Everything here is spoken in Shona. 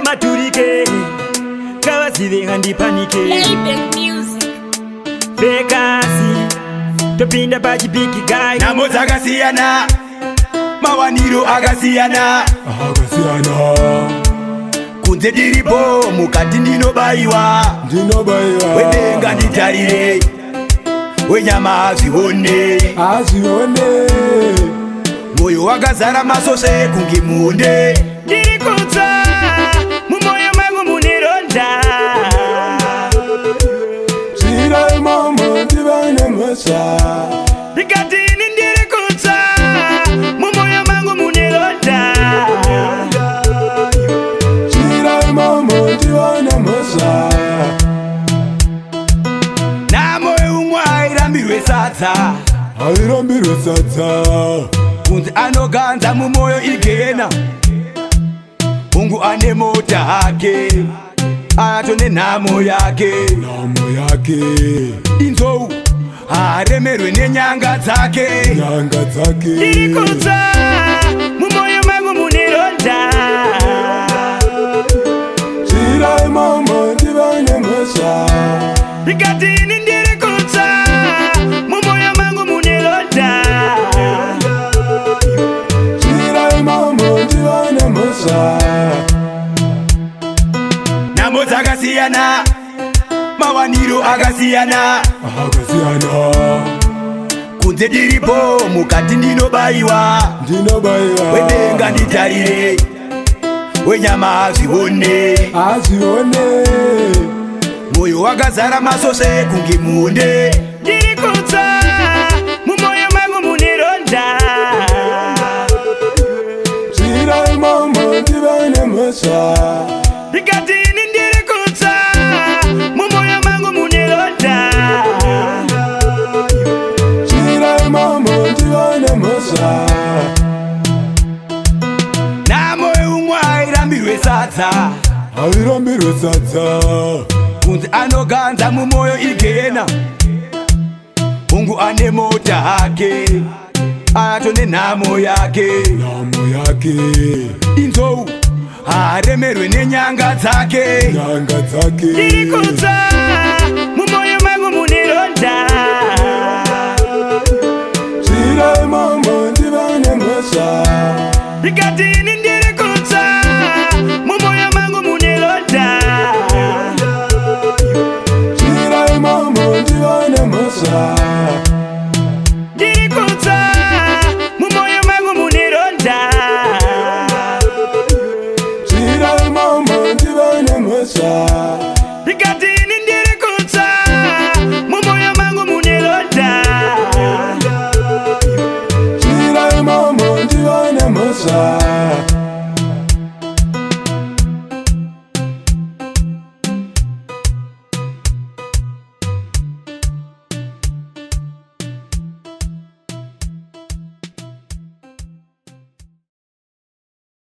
Maturike ngavazive handipanike. Playback music. Vekasi topinda pachibig guy. Nhamo dzakasiyana, mawaniro akasiyana. Akasiyana. Kunze ndiripo, mukati ndinobayiwa. Ndinobayiwa. Wedenga nditarire, wenyama azvione. Azvione. Mwoyo wakazara masose kunge muonde. Ndiri kutsva, mumwoyo mangu mune ronda. Tsvira imomo ndive nemhosva. Ndikati ini ndiri kutsva, mumwoyo mangu mune ronda. Tsvira imomo ndive nemhosva. Nhamo yeumwe hairambirwe sadza. Hairambirwe sadza. Kunzi anoganza mumwoyo igena. Hungu, ane mota hake, ato nenhamo yake. Nhamo yake. Inzou haaremerwe nenyanga dzake. Nyanga dzake. Ndiri kutsva, mumwoyo mangu mune ronda. Tsvira imomo ndive nemhosva. Ndikati ini ndiri kutsva, mumwoyo mangu mune ronda. Tsvira imomo ndive nemhosva. Nhamo dzakasiyana, mawaniro akasiyana. Akasiyana. Kunze ndiripo, mukati ndinobayiwa. Ndinobayiwa. Wedenga nditarire, wenyama azvione. Azvione. Mwoyo wakazara masose kunge muonde. Ndiri kutsva, mumwoyo mangu mune ronda. Tsvira imomo ndive nemhosva. Ndikati ini ndiri kutsva, mumwoyo mangu mune ronda. Tsvira imomo ndive nemhosva. Nhamo yeumwe hairambirwe sadza. Hairambirwe sadza. Kunzi anoganza mumwoyo igena. Hungu, ane mota hake, ato nenhamo yake. Nhamo yake. Inzou haaremerwe nenyanga dzake. Nyanga dzake. Ndiri kutsva, mumwoyo mangu mune ronda. Tsvira imomo ndive nemhosva. Ndikati ini ndiri kutsva, mumwoyo mangu mune ronda. Tsvira imomo ndive nemhosva. Ndiri kutsva, mumwoyo mangu mune ronda. Tsvira imomo ndive nemhosva.